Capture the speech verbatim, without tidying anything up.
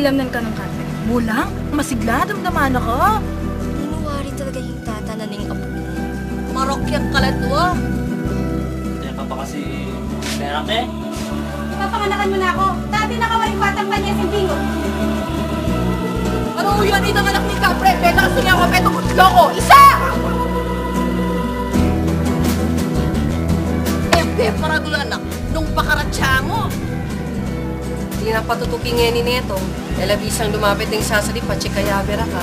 Damnan ka nang kate. Mulang, masigla, damdaman na ka. Nanu wari talaga ing tata na ning apu. Marok yang kaladwa. Kaya ka pa kasi pera, te. Papanganakan mo na ako. Dati na ka maring batang manyas ing bingo. Ano yan? Itang anak ni Kapre, beta kasi nga ako, eto gutlo ko. Isa! Pepe, paragul anak, nung pakaratsa mo. Di na patutuki ngeni neto. E la bisang lumapit ing sasali, patse kaya bera ka.